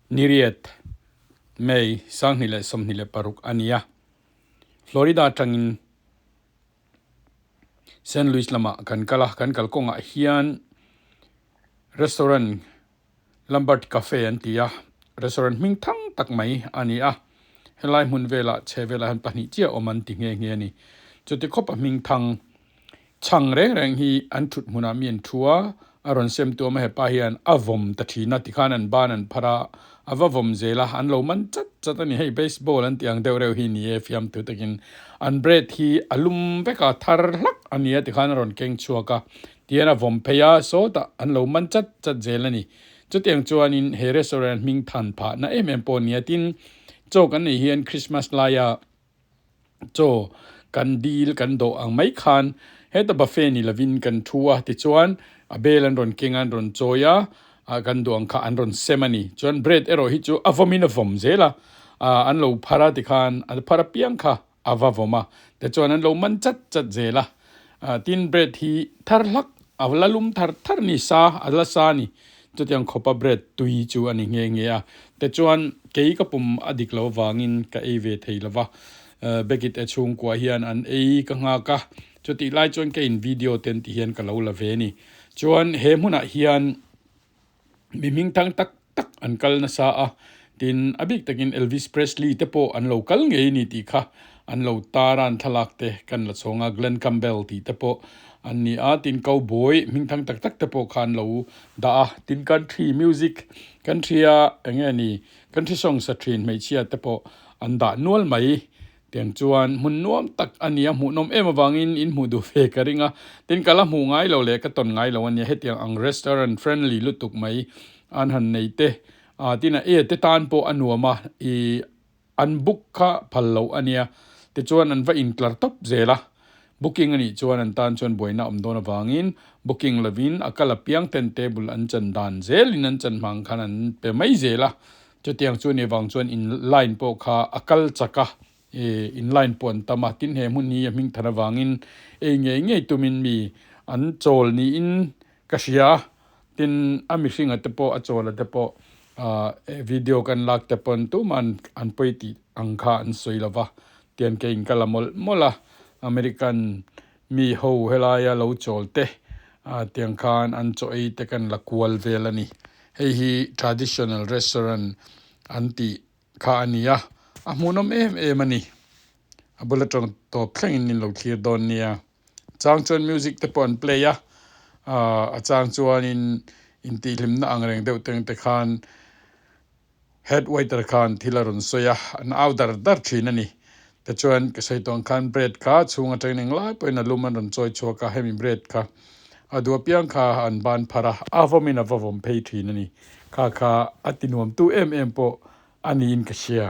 Niriat, May 2026 a ni a, Florida atangin Saint Louis lamah kan kal a, kan kalkawngah hian restaurant Lambert Cafe an ti a, restaurant hming thang tak mai a ni a, helai hmun velah chhe velah hian pahnih chiah awm an ti nghe nghe a ni. Chuti khawpa hming thang Chhang reng reng hi an thut hmunah mi an thu a, a rawn sem tuam a hepa hian a vawm ta thin a tikhan an ban an phar a, a va vawm zel a, an lo man chat chat a ni. Hei baseball an tih ang deuh reuh hi ni e fiamthu takin an bread hi a lum vek a, thar hlak a ni a tikhan a rawn keng chhuak a, tihian a vawm phei a, sawtah an lo man chat chat zel a ni. Chutiang chuanin he restaurant hming than phahna em em pawh a ni a, tin chaw kan neih hian Christmas laia Chaw kan dil kan dawh ang mai khan heta buffet ni lovin kan thu a, tichuan a bel an rawn keng a, an rawn chawi a, kan duh ang kha an rawn sem a ni. Chuan bread erawh hi chu a vawmin a vawm zel a, an lo phar a tikhan an phar apiang kha a va vawm a, tichuan an lo man chat chat zel a. Tin bread hi thar hlak a la lum thar thar ni sa a la sa a ni. Chutiang khawpa bread tui chu a ni nghe nghe a. Tichuan kei ka pum a dik lo avangin ka ei ve thei lo va, Beckett e chhungkua hian an ei ka nghak a, chutih lai chuan ka in video te an tih hian ka lo la ve a ni. Chuan he hmunah hian mi hming thang tak tak an kal nasa a, tin a bik takin Elvis Presley te pawh an lo kal ngei a ni tih kha an lo tar a, an thlalak te kan la chhawng a, Glen Campbell tih te pawh an ni a, tin cowboy hming thang tak tak te pawh kha an lo dah a, tin country music country a eng nge ni country song sa thin hmeichhia te pawh an dah nual mai. Tiang chuan hmun nuam tak a nia, hmuhnawm em avangin in hmuh duh ve ka ring a, tin ka la hmuh ngai lo leh ka tawn ngai lo a nia, hetiang ang restaurant friendly lutuk mai an han nei te, ah tin a e te tan pawh a nuam a, ih an book kha phal loh a nia, tichuan an va intlar tawp zel a, booking a nih chuan an tan chuan buaina a awm dawn avangin booking lovin a kal apiang ten table an chan dan zelin an chan hmang khan an pe mai zel a. Chutiang chu ni vang chuan in line pawh kha a kal chak a, ih in line pawh an tam a, tin he hmun hi a hming than avangin ei ngei ngei tumin mi an chawl niin ka hria a, tin a mihringa te pawh a chawla te pawh ah video kan lak te pawn tumah an pawi tih ang kha an sawi lo va, tian kei in ka la mawlh mawlh a, American mi ho helaia lo chawl te ah tiang khan an chaw ei te kan la kual vel a ni. Hei hi traditional restaurant an tih kha a ni a, a hmuhnawm em em a ni. A bula tawng tawp thlengin in lo thlir dawn nia. Chang chuan music te pawh an play a, ah a chang chuanin intihhlimna ang reng deuh teng te khan Head waiter khan thil a rawn sawi a, an au dar dar thin a ni. Tichuan ka sawi tawh ang khan bread kha chhung atangin englai pawhin a lum an rawn chawi chhuak a, hemi bread kha a duh apiang kha an ban phar a, a vawmin a va vawm phei thin a ni. Kha kha a ti nuamtu em em pawh a niin ka hria.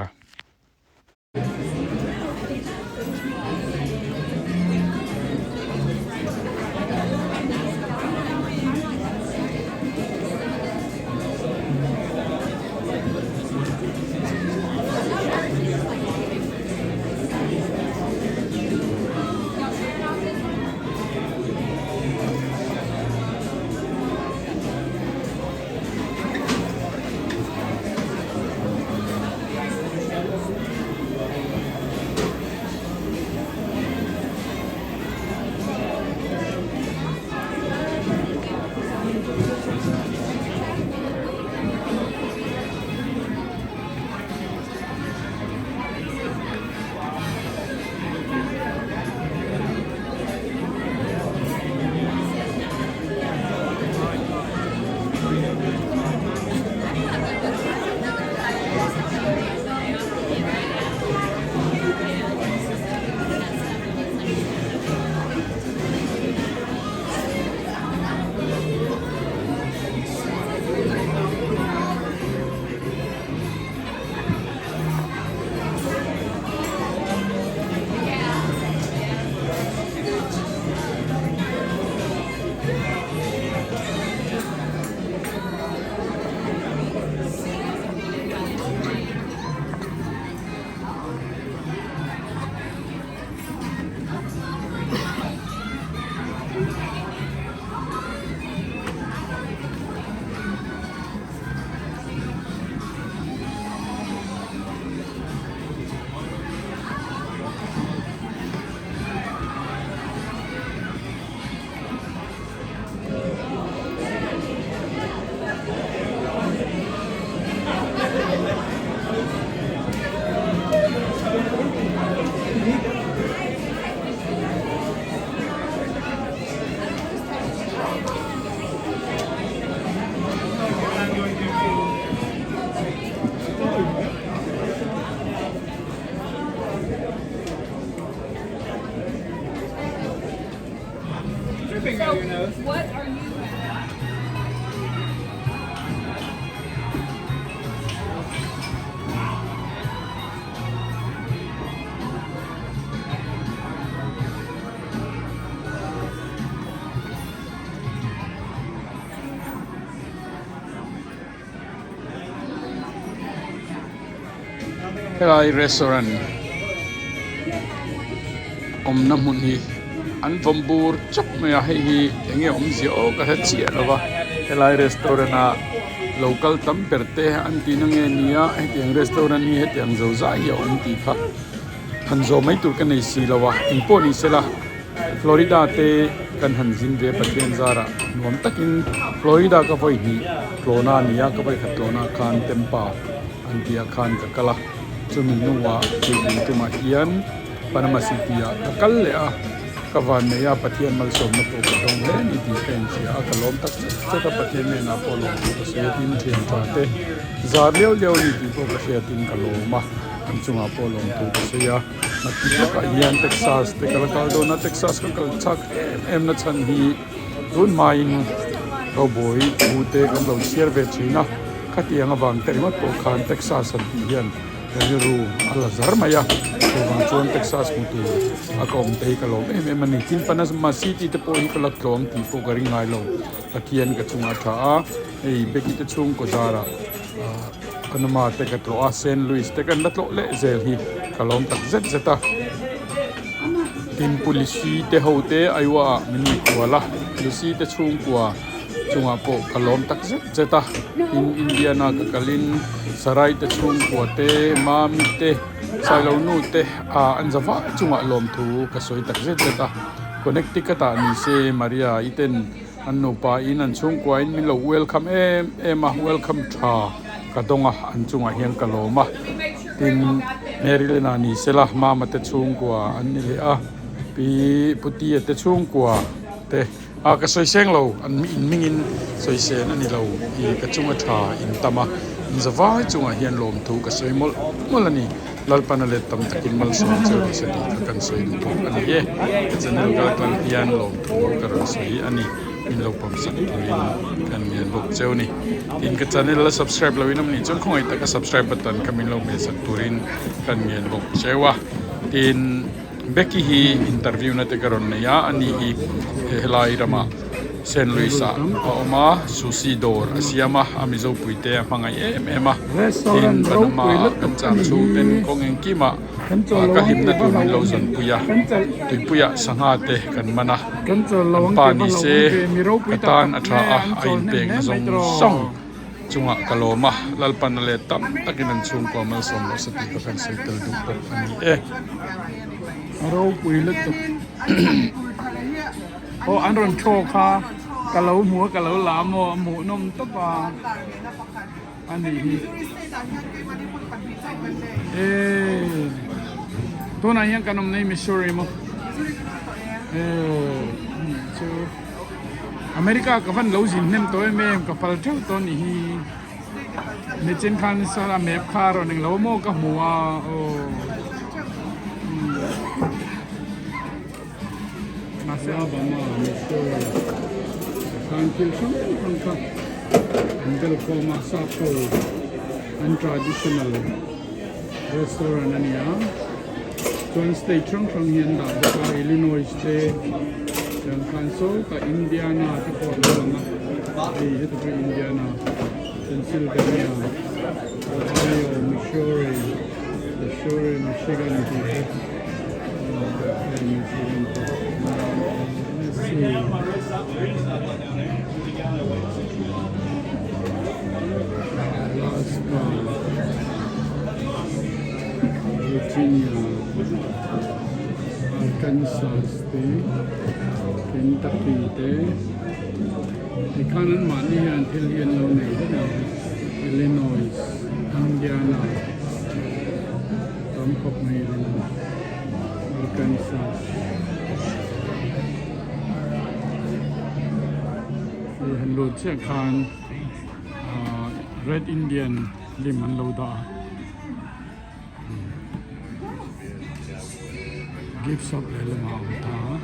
Helai restaurant awmna hmun hi an vawm bur chawp mai a hei hi eng nge awmzia aw ka hre chiah lo va helai restaurant ah lo kal tam ber te an tih na nge nia hetiang restaurant hi hetiang zo zai hi a awm tih kha han zawh mai tur ka nei si lo a engpawh ni sela Florida te kan han zin ve Pathian zarah nuam takin Florida ka vawi hnih tlawhna a ni a ka vawi khat tlawhna khan Tampa an tihah khan ka kal a chumi hnuah tuipui tumah hian Panama City ah ka kal leh a ka van nei a Pathian malsawmna pawh ka dawng hle a ni tih ka inhria a ka lawm tak zet zet a Pathian hnenah pawh lawm thu ka sawi a tin thian tha te zar liau liau a ni tih pawh ka hriatin ka lawm a an chungah pawh lawm thu ka sawi a naktuk lawkah hian Texas te ka la kal dawn a Texas ka kal chak em em na chhan hi tun hmain cowboy thu te kan lo chhiar ve thin a khatiang avang te ringawt pawh khan Texas han tih hian ka rilru a la zar mai a chuvang chuan Texas hmu tur a ka awm te hi ka lawm em em a ni tin Panama City te pawh hi ka la tlawm tih pawh ka ring ngai lo Pathian ka chungah a tha a hei Becky te chhungkaw zarah ah Panama te ka tlawh a Saint Louis te kan la tlawh leh zel hi ka lawm tak zet zet a tin Pu Lisi te ho te Iowa ah min mikhual a Lisi te chhungkua chungah pawh ka lawm tak zet zet a tin Indiana ka kalin Sarai te chhungkua te Mami te Sailonu te ah an za vak chungah lawmthu ka sawi tak zet zet a Connecticut ah ni se Maria i ten an nupa in an chhungkua in min lo welcome em em a welcome tha ka dawng a an chungah hian ka lawm a tin Maryland ah ni sela Mama te chhungkua an ni leh a pi Putia te chhungkua te. Ah ka sawi seng lo an in hmingin sawi sen a ni lo ih ka chunga tha in tam a in za vai chungah hian lawmthu ka sawi mawlh mawlh a ni Lalpan a let tam takin malsawm cheu rawh se tih kha kan sawi duh bawk a ni e ka channel kal tlang hian lawmthu ka rawn sawi a ni min lo pawm sak turin kan ngen bawk cheu a ni tin ka channel la subscribe loin awm nih chuan khawngaih taka subscribe button kha min lo hmeh sak turin kan ngen bawk cheu a tin. Becky hi interview na te ka rawn nei a ani hi helai ramah Saint Louis ah a awm a sushi dawr a siam a a mizo pui te a hmangaih em em a tin Panama ah kan cham chhung ten kawng engkim ah ka hlimna tur min lo zawn pui a tuipui ah sangha te kan man a an pa ni se ka tan a tha a a inpek na zawng zawng. Chungah ka lawm a, Lalpan a let tam takin an chhungkua malsawm loh sa tih kha kan sawi tel duh bawk a ni e. A ropui lutuk. Aw an rawn thaw kha ka lo hmu a ka lo la maw a hmuhnawm tawp a a nih hi. Eee tunah hian kan awm nei Missouri maw? Eee a nih chu. America ka van lo zin hnem tawh em em ka pal theuh tawh anih hi nichin khan sala map kha a rawn englo maw ka hmu a aw mahse Alabama Missouri khan thil hrang hrang kha an bel khawm a sap ho an traditional restaurant a ni a. Chuan state hrang hrang hi an dah bawk a Illinois te chuan khan sawtah Indiana te pawh a lo lang a hei heti pawh Indiana Pennsylvania Ohio Missouri Missouri Michigan tih te ahh hei Michigan pawh Tennessee. Alaska. Virginia, Arkansas te, Kentucky te, tikhan an mahni hian thil hi an lo nei vek ang, Illinois, Indiana, tam khawp mai Illinois, Arkansas. Hei han lut chiah khan ah Red Indian lim an lo dah a. Gift shop leh lamah a awm ta a.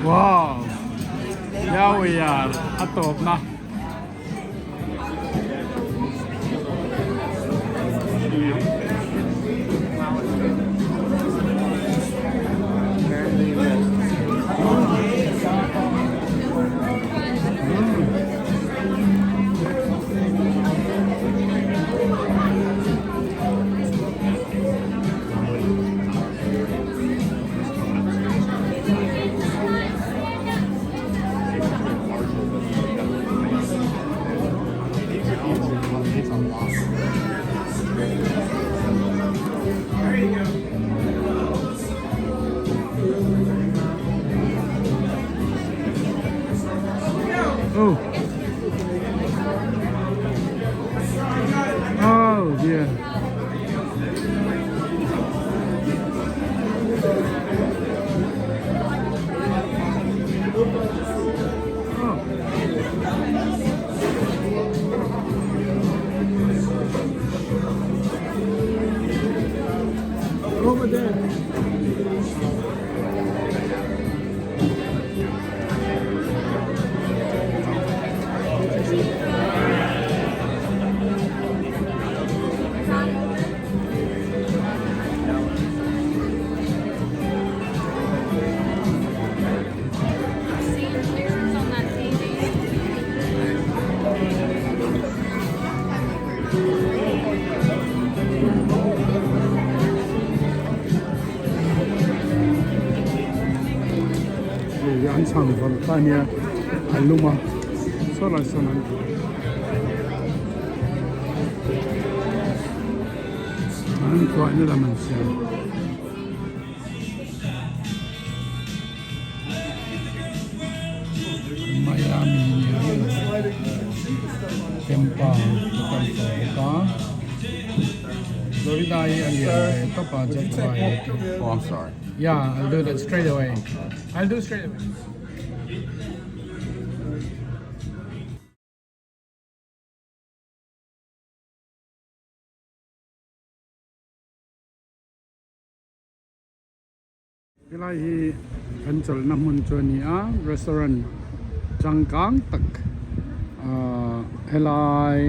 Wow! Here we are a tawpna. Oh. Oh dear. Oh. Over there. Hei an chhang vawrh kha ania a lum a saw lai sawn an an kuahna lam an siam. Miami nia Tampa te kan tawh bawk a Florida hi a lian ve tawp a jet vai yeah I'll do that straight away I'll do straight away. Helai hi kan chawlhna hmun chu a ni a restaurant changkang tak ahh helai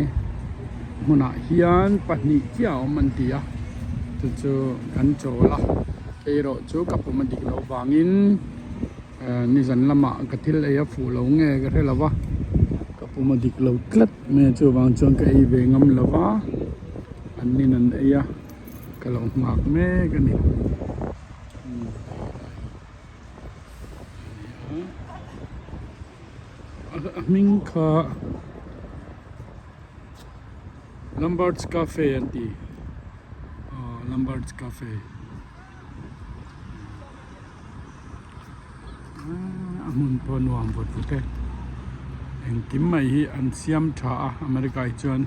hmunah hian pahnih chiah a awm an ti a chu chu kan chawl a erawh chu ka pum a dik loh vangin ahh nizan lamah ka thil ei a fuh lo nge ka hre lo va ka pum a dik lo tlat mai a chuvang chuan ka ei ve ngam lo va an nin an ei a. Ka lo nghak mek a ni. A hming kha Lambert's Cafe an ti aw Lambert's Cafe a hmun pawh nuam vut vut e engkim mai hi an siam tha a America ah chuan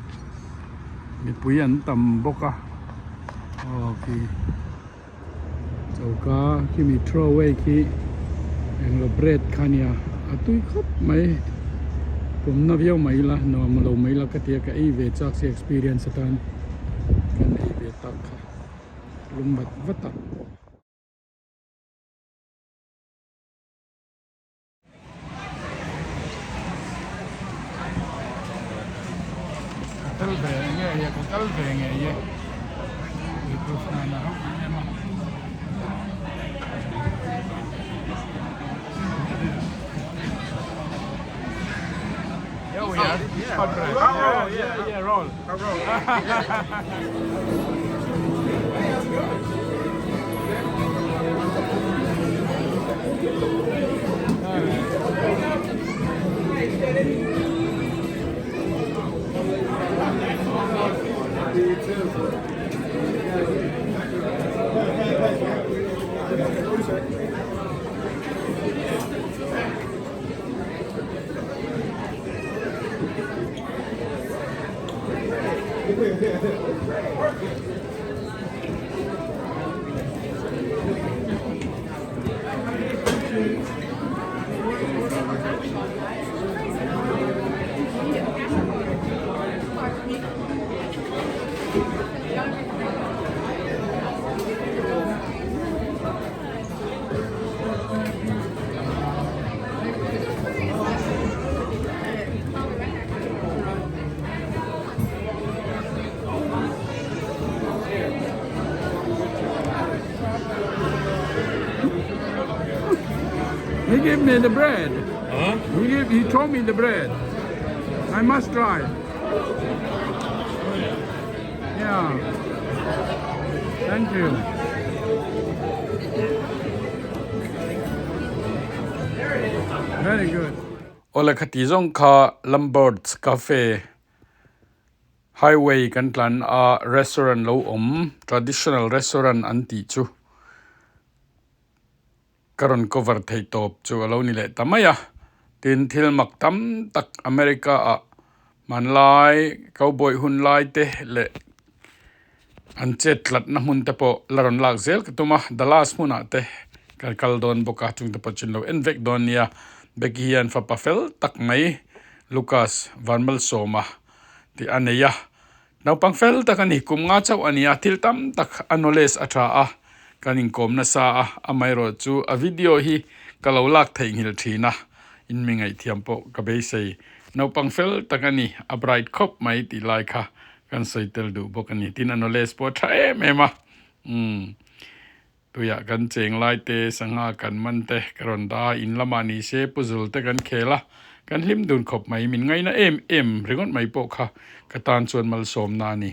mipui an tam bawk a aw khi choka khimi throw away khi englo bread kha ania a tui khawp mai pumna viau mai ila nuam lo mai ila ka ti a ka ei ve chak si experience atan kan ei ve tak kha lum vat vat a. Ka tel ve ngei e, ka kal ve ngei e. Proof nan a rauh em em a. Here we are. Hot bread. Yeah, yeah, yeah, roll. Roll. gave me the bread. Huh? He gave, he told me the bread. I must try. Yeah. Thank you. Very good. Awle khati zawng kha Lambert's Cafe Highway kan tlan a restaurant lo awm traditional restaurant an tih chu ka rawn cover theih tawp chu a lo ni leh ta mai a tin thil mak tam tak America ah hmanlai cowboy hun lai te leh an chet tlat na hmun te pawh la rawn lak zel ka tum a Dallas hmunah te kan kal dawn bawk a chung te pawh chu an lo en vek dawn nia Becky hian fapa fel tak mai Lucas Vanmalsawma tih a nei a Naupang fel tak a ni, kum nga chauh a ni a, thil tam tak a knowledge a tha a, kan inkawm nasa a, amaherawh chu a video hi ka lo lak theihnghilh thin a, in mi ngaihthiam pawh ka beisei. Naupang fel tak a ni, a bright khawp mai tih lai kha kan sawi tel duh bawk a ni, tin a knowledge pawh a tha em em a, umm. Tuiah kan cheng lai te, sangha kan man te ka rawn dah a, in lamah ni se puzzle te kan khel a, kan hlim dun khawp mai, min ngaina em em ringawt mai pawh kha ka tan chuan malsawmna a ni.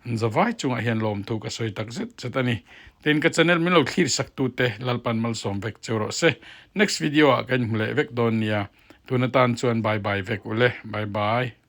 An zavai chungah hian lawmthu ka sawi tak zet zet a ni. Tin ka channel min lo thlir sak tu te Lalpan malsawm vek cheu rawh se. Next video ah ka inhmu leh vek dawn nia. Tun atan chuan bye bye vek ule. Bye bye.